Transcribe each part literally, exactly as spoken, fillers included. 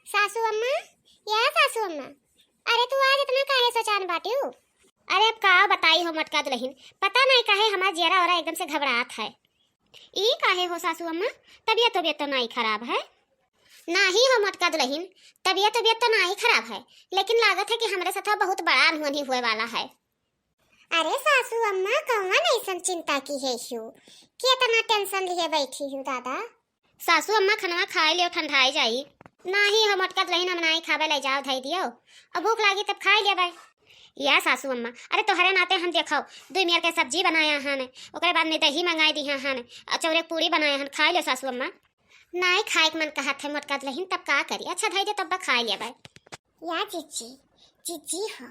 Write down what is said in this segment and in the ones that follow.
सासू अम्मा, या सासू अम्मा, अरे तू आज इतना काहे सोचान बाटिउ? अरे अब का बताई हो मोटका दुलहिन, पता नाहीं काहे हमार जियरा ओरा एकदम से घबरात है। ई काहे हो सासू अम्मा, तबियत तबियत तो नाहीं खराब है? नाहीं हो मोटका दुलहिन, तबियत तबियत तो नाहीं खराब है, लेकिन लागत है कि हमरे साथ बहुत बड़ा अनहोनी हुए वाला है। अरे सासू अम्मा, कौन ऐसन चिंता किहे हिउ कि इतना tension लिए बैठी हिउ दादा? सासू अम्मा, खनवा खाए लियो, ठंडाई जाई। नाहीं हो मोटका दुलहिन, हम नाहीं खाबे, ले जाओ, धई दियो, अब भूख लागी तब खाए लेबै। या सासू अम्मा, अरे तोहरे नाते हम देखो, दुई मेर के सब्जी बनाया हन, ओकरे बाद में दही मंगाई दिहा हन, और चौरे पूड़ी बनाया हन, खाए लियो सासू अम्मा। नाहीं खाए के मन कहत है मोटका दुलहिन, तब का करी, अच्छा धई दे तब खाए लेबै। या जिज्जी, जिज्जी हो,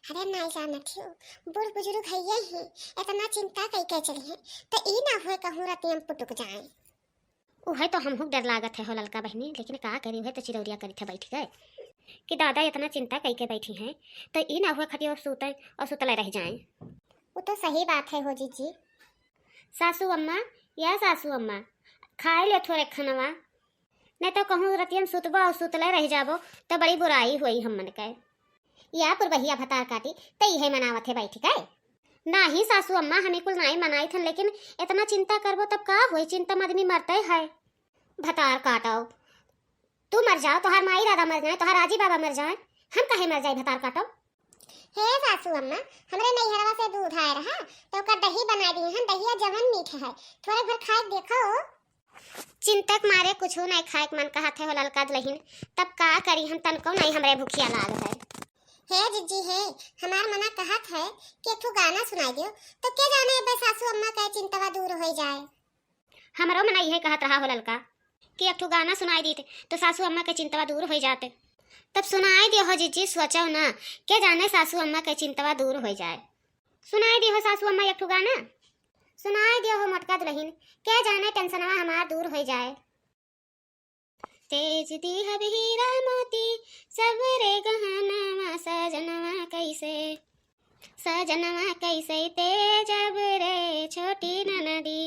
अरे नाहीं जानत हिउ, बूढ़ बुजुर्ग हइये ही, इतना चिंता कई के चली हैं, तो ई ना हुए कहूँ रतियम पुटुक जाए। उहे तो हमहू के डर लागत है हो ललका बहिनी, लेकिन का करी, उहे तो चिरौरिया करित है बैठ गए कि दादा इतना चिंता कई के बैठी हैं, तो ई ना हुए खटिया सूते और सुतले रह जाए। वो तो सही बात है हो जिज्जी। सासू अम्मा, या सासू अम्मा, खाए ले थोरे खनवा, नहीं तो कहूँ रतियन सुतबो और सुतले रह जाबो तो बड़ी बुराई हुई हम मन के। या पुरबहिया भतार काटी, त इहे मनावत है बैठ के। नाहीं सासू अम्मा, हमें कुल नाहीं मनाई थन, लेकिन इतना चिंता करबो तब का होई, चिंता में आदमी मरते है। भतार काटो, तू मर जाओ, तोहार माई दादा मर जाए, तोहार आजी बाबा मर जाए, हम काहे मर जाए भतार काटो? हे सासू अम्मा, हमरे नैहरवा से दूध आए रहा, तो ओकर दही बना दिए हन, दहिया जवन मीठ है, थोड़े भर खाए के देखो। चिंता के मारे कुछ नहीं खाए के मन कहत है हो ललका दुलहिन, तब का करी हम, तनको नहीं हमरे भूखिया लाग है। हे जिज्जी हे, हमार मना कहत है कि एक ठो गाना सुनाई दियो, तो के जाने अबे सासू अम्मा के चिंतवा दूर हो जाए। हमरो मना इहे कहत रहा हो ललका कि एक ठो गाना सुनाई दीत तो सासू अम्मा के चिंतवा दूर हो जाते। तब सुनाई दियो हो जिज्जी, सोचो ना, के जाने सासू अम्मा के चिंतवा दूर हो जाए। सुनाई दियो हो सासू अम्मा एक ठो गाना, सुनाई दियो हो मोटका दुलहिन, के जाने टेंशनवा हमार दूर हो जाए। तेज दिहब हीरा मोती, सब रे गहनवा सजनवा कैसे, सजनवा कैसे तेजब रे छोटी ननदी,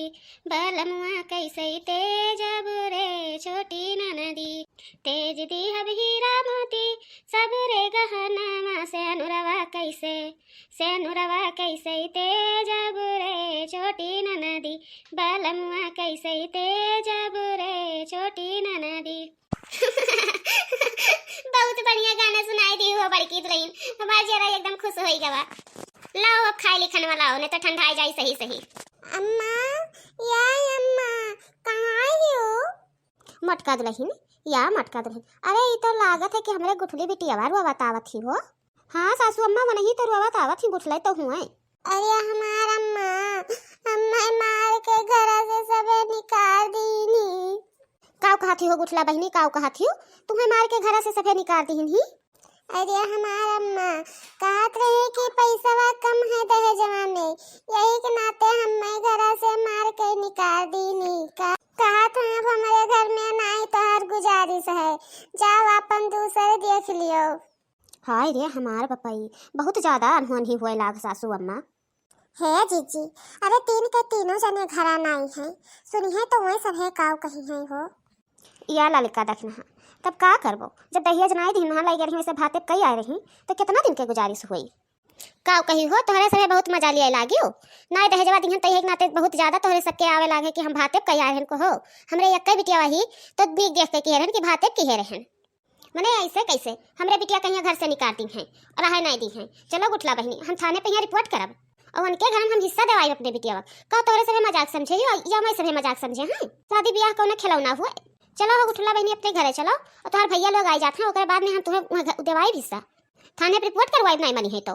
बलमुआ कैसे तेजब रे छोटी ननदी। तेज दिहब हीरा मोती, सब रे गहनवा सेनुरवा कैसे, सेनुरवा कैसे तेजब रे छोटी ननदी, बलमुआ कैसे तेजब रे छोटी ननदी। बहुत बढ़िया गाना सुनाई दी हो बड़की दुलहिन, हमार जियरा एकदम खुश होई गवा। लाओ अब खाए ली खनवा लाओ, नहीं तो ठंडाई जाई सही सही। अम्मा, या अम्मा, कहाँ आई हो? मोटका दुलहिन, या मोटका दुलहिन, अरे ई तो लागत है कि हमरे गुठली बिटियावा रोवत आवत ही हो। हाँ सासू अम्मा, वनही तो रोवत आवत ही, गुठले तो हुए। अरे हमार अम्मा, अम्मा मार के घर से सबे निकाल दीनी। काव कहत ही हो गुठला बहिनी, काव कहत ही हो? तुम्हें मार के घर से सभे निकाल दीन ही? अरे हमार अम्मा कहत रहे कि पैसवा कम है दहेजवा में, यही के नाते हमें घर से मार के निकाल दीनी। का कहत हैं, अब हमारे घर में नाई तोहार गुजारिश है, जाओ अपन दूसरे देख लियो। हाय रे हमार बपई, बहुत ज्यादा अनहोनी हुए लाग सासू अम्मा। हे जीजी, अरे तीन के तीनों जने घरा नाई हैं, सुनिहे तो वही सभे काव कही हैं हो। या ललिका देखना है, तब का करबो, जब दहेज नाई दिन वहाँ लाई रही, वैसे भाते कई आए रही, तो कितना दिन के गुजारिश हुई? काव कही हो, तोहरे सभे बहुत मजा लिए लागियो। नाई दहेजवा दिहन तइहे के नाते बहुत ज्यादा तोहरे सबके आवे लागे कि हम भाते कई आए रहन को हो। हमरे यक्के बिटिया वही तो देख देख के कहे रहन कि भाते किहे रहन। मने ऐसे कैसे? हमरे बिटिया कहिया घर से निकाल दी हैं और रहे नहीं दी हैं। चलो गुठला बहिनी, हम थाने पे यहाँ रिपोर्ट करब और उनके घर में हम हिस्सा देवाई अपने बिटिया का। तोहरे सभे मजाक समझे हो या मैं सभे मजाक समझे हैं? शादी ब्याह कौनो खिलौना हुए? चलो हो गुठला बहिनी अपने घरे चलो और तोहर भैया लोग आई जात हैं, ओकरे बाद में हम तुम्हें वहाँ घ-, देवाई हिस्सा। थाने पे रिपोर्ट करवाई नहीं मनी है तो।